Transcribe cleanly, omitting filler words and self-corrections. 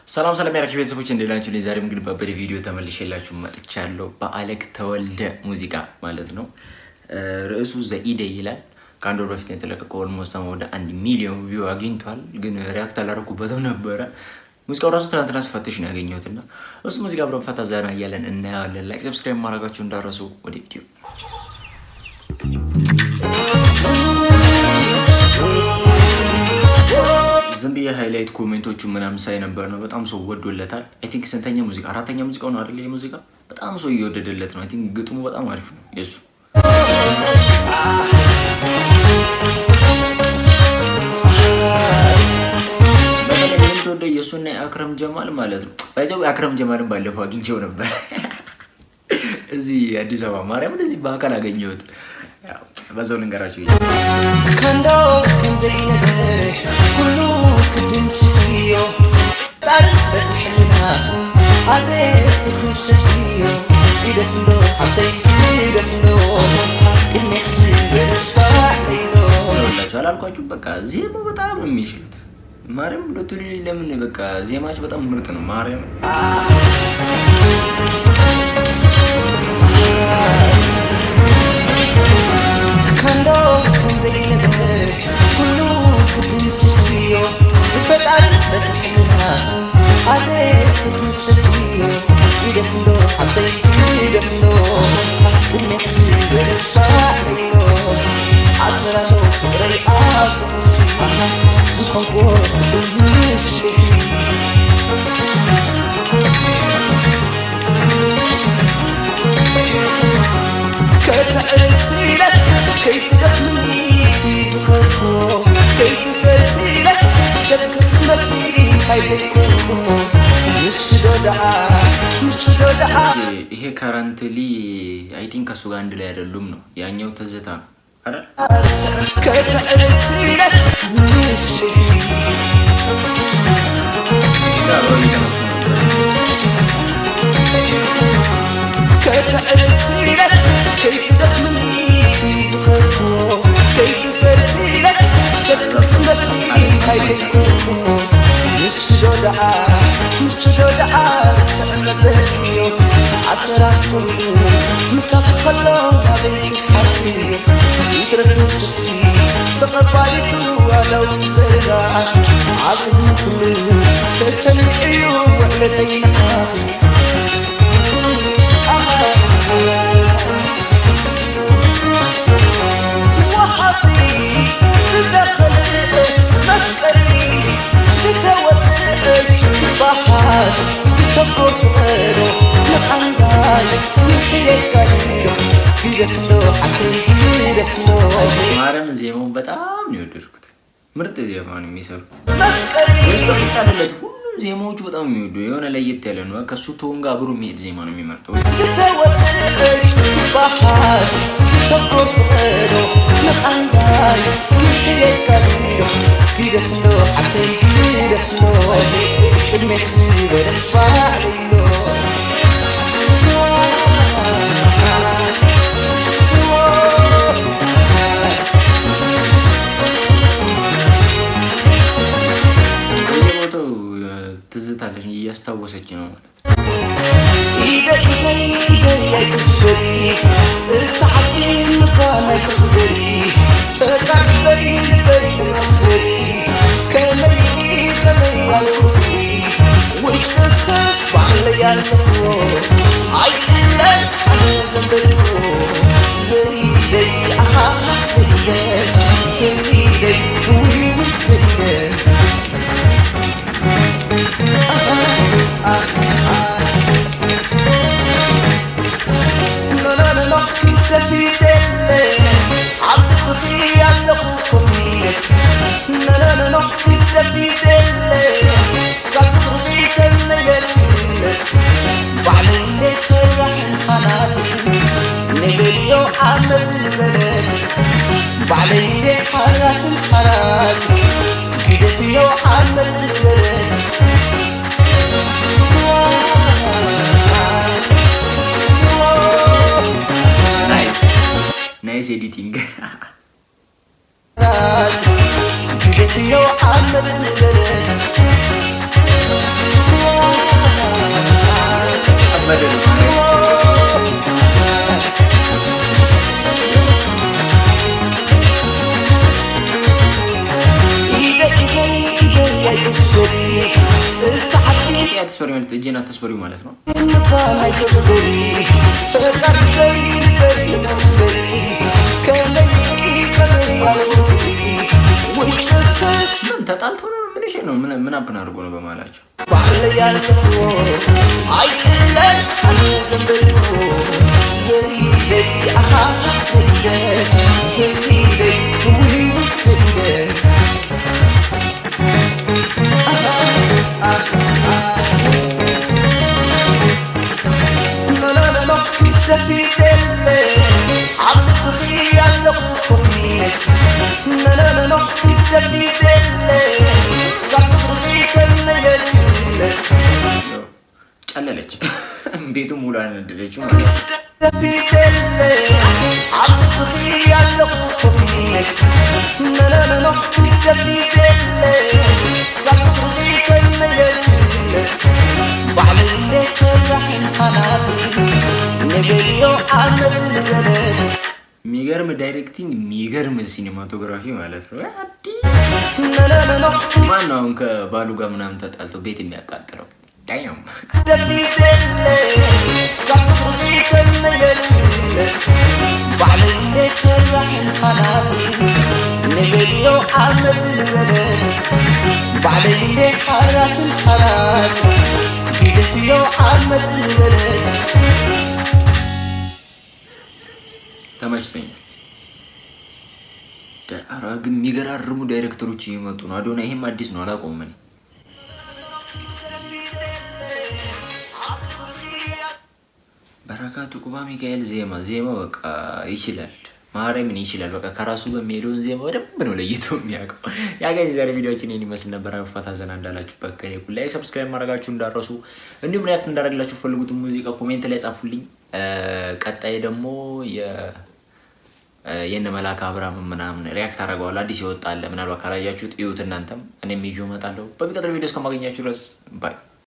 ሰላም ሰላም ያረክሽ ቤተሰቦች፣ እንዴት ናችሁ? እኔ ዛሬም እንግዲህ በአበደ ቪዲዮ ተመልሼላችሁ መጥቻለሁ። በአለክ ተወልደ ሙዚቃ ማለት ነው። ርዕሱ ዘኢደይ ይላል። ከአንድ ወር በፊት ነው የተለቀቀው። Almost ወደ 1 ሚሊዮን view አግኝቷል። ግን react አላረኩበትም ነበረ። ሙዚቃው ራሱ ትናንትና ስፈትሽ ነው ያገኘሁት እና እሱ ሙዚቃ አብረን ፈታ ዘና እያለን እናየዋለን። Like፣ subscribe ማድረጋችሁ እንዳረሱ። ወደ ቪዲዮ። ዝም ብዬ highlight comment ኦቹ ምናምን ሳይ ነበር ነው። በጣም ሰው ወዶለታል። I think ስንተኛ ሙዚቃ? አራተኛ ሙዚቃው ነው አይደል? ይሄ ሙዚቃ በጣም ሰው እየወደደለት ነው። I think ግጥሙ በጣም አሪፍ ነው የሱ። በተለይ የምትወደው የእሱና የአክረም ጀማል ማለት ነው። By the way አክረም ጀማልን ባለፈው አግኝቼው ነበር እዚህ አዲስ አበባ፣ ማርያምን እዚህ በአካል አገኘሁት። በዛው ልንገራችሁ። ከንዶ ከምዘይነበር ኩሉ ክድምስስዮ ጣርበት ሕልና ኣቤት ትኽሰስዮ ይደፍሎ ሓብተይ ይደፍሎ ቅድሚ ዝበለስ ባዕለይሎ። ይኸውላችሁ፣ አላልኳችሁ? በቃ ዜማው በጣም ነው የሚችሉት። ማርያም ሁለቱ ልጆች ለምን በቃ ዜማቸው በጣም ምርጥ ነው። ማርያም። ከንዶ ከምዘይነበር ኩሉ ክድምስስዮ ፈጣርበት ሕልና ኣቤት ትኽሰስዮ ይደፍሎ ሓብተይ ይደፍሎ ቅድሚ ዝበለስ ባዕለይሎ ዓሰራቶ ፍቅረይ ኣብ ዝኾንክዎ ምስ። ከተዕርፍ ኢለ ከይትደኽምኒ ዝኸድክዎ ከይትፈልጥ ኢለ ሰብ ክትመስሊ ሃይዘይኮንክዎ ምስ ዶ ደዓ ምስ ዶ ደዓ። ይሄ currently I think ከእሱ ጋር አንድ ላይ አይደሉም ነው። ያኛው ትዝታ ነው አይደል? ከተዕርፍ ኢለ ምስ። እዚህ ጋር አብረው እየተነሱ ነበር። ከተዕርፍ ኢለ ከይትደኽምኒ ዝኸድክዎ ከይትፈልጥ ኢለ ሰብ ክትመስሊ ሃይዘይኮንክዎ ምስ ዶ ደዓ ምስ ዶ ደዓ ስዕመበትዮ ዓሰራት ኮይኑ ምሳኺ ከሎ ናበይ ክትሓርፍዮ ይትረፍ ንስኺ ተቐባሊቱ ኣለው ዘርጋ ኣብ እዝኒ ኩሉ ተሰሚዑ ውዕለተይ ንዓኺ። ወሓዚ ዝዘኸልእ መፍቀሪ ዝተወፅእ ባሓር ዝሰብሮ ፍቕሮ ንቃንዛይ ንሕየካዮ ግደፍሎ ሓፍተይ ግደፍሎ። ማርያም ዜማውን በጣም ነው የወደድኩት። ምርጥ ዜማ ነው የሚሰሩት። መፍቀሪ የእሱ አይጣልለት፣ ሁሉም ዜማዎቹ በጣም የሚወዱ የሆነ ለየት ያለ ነው። ከእሱ tone ጋር አብሮ የሚሄድ ዜማ ነው የሚመርጠው። ዝተወፅእ ባሓር ዝሰብሮ ፍቕሮ ንቃንዛይ ንሕየካዮ ግደፍሎ ሓፍተይ ግደፍሎ ቅድሚ ዝበለስ ባዕለይሎ። በየቦታው ትዝታለች እያስታወሰች ነው ማለት ነው። ኢደይ ኢደይ ኢደይ ኣይትስበሪ እተዓቢ ምኳን ኣይትኽበሪ ተቃበሪ ልበይ መኽበሪ ከመይ ከመይ ኣልኩሪ ውሽጥኽስ ባዕለይ ኣለዎ ኣይክለን ኣነ ዘንበርዎ ዘይደይ ኣሃ ዘይደይ ዘይደይ ውይ ውይ ዘይደይ። No no no no ክተፊተለ ኣብ ልብኺ ኣለኹ ኮፍ ኢለ no no no no ክተፊተለ ካብ ፍቕሪ ከመየለ ባዕለይ ሰራሕን ሓናት ንገሊዮ ዓመት ዝበለት ባዕለይ ሓራስን ሓራት ግደፍዮ ዓመት ዝበለት። Nice, nice editing. ግደፍዮ ዓመት ዝበለት። አትስበሪ ማለት እጄን አትስበሪው ማለት ነው። ኣይተግበሪ ፈቃድበይ ንበሪ ንበሪ ከመይ በሪ ውሽጥህ። ምን ተጣልተው ነው? ምን እሺ ነው? ምን happen አድርጎ ነው በማላቸው? ባዕለይ ኣለዎ ኣይክእለን ኣነ ዘንበልዎ ዘይደይ ኣሃ ዘይደይ ዘይደይ ውይ ዘይደይ። No, no, no, no, ደፊቴለ ኣብ ልብኺ ኣለኹ ኮፍ ኢለ። No, no, no, no, ደፊቴለ ካብ ፍቕሪ ከመየለ። ጨለለች። ቤቱ ሙሉ አነደደችው ማለት ነው። ደፊቴለ ኣብ ልብኺ ኣለኹ ኮፍ ኢለ። No, no, no, no, ደፊቴለ ካብ ፍቕሪ ከመየለ ባዕለይ ሰራሕን ሓላፊ ንበልዮ ዓመት ዝበለት። የሚገርም directing፣ የሚገርም cinematography ማለት ነው። አዲ No, no, no, no. ማን ነው አሁን ከባሉ ጋር ምናምን ተጣልቶ ቤት የሚያቃጥለው? Damn. ደፊቴለ ካብ ፍቕሪ ከመየለ ባዕለይ ሰራሕን ሓላፊ ንበልዮ ዓመት ዝበለት ባዕለይ ሓራትን ሓላፊ ግደፍዮ ዓመት ዝበለት። ተመችቶኛል። ኧረ ግን የሚገራርሙ ዳይሬክተሮች እየመጡ ነው። አዶናይ ይሄም አዲስ ነው፣ አላውቀውም እኔ። በረከቱ ቁባ ሚካኤል ዜማ በቃ ይችላል፣ ማርያምን ይችላል። በቃ ከራሱ በሚሄደውን ዜማ በደንብ ነው ለይቶ የሚያውቀው። Yeah guys፣ ዛሬ ቪዲዮችን ይህን ይመስል ነበር። ፈታ ዘና እንዳላችሁ ከኔ like፣ subscribe ማድረጋችሁ እንዳረሱ፣ እንዲሁም react እንዳደረግላችሁ ፈልጉትን ሙዚቃ comment ላይ ጻፉልኝ። ቀጣይ ደግሞ የነ መላክ አብርሃም ምናምን react አደርገዋለሁ። አዲስ ይወጣል። ምናልባት ካላያችሁት እዩት እናንተም፣ እኔም ይዤው እመጣለሁ። በሚቀጥለው ቪዲዮ እስከማገኛችሁ ድረስ bye።